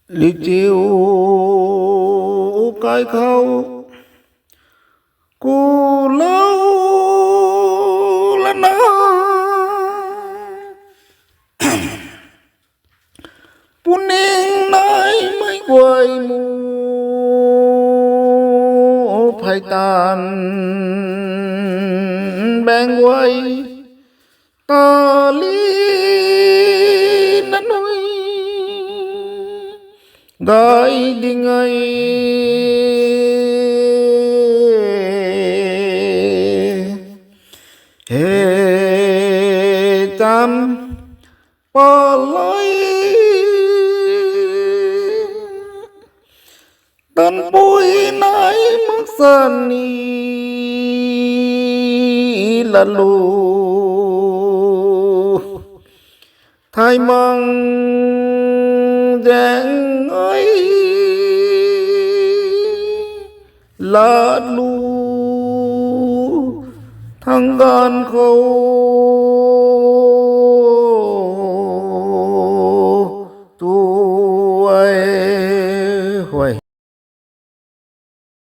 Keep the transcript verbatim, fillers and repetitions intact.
Lichiu kai khou kulou lana puning naimei guay mu phey tan bang guay tali nanui gay ding e. He tam palai tanpui nai maksan ni lalu thaymang zaeng ai latlu thang ganv khou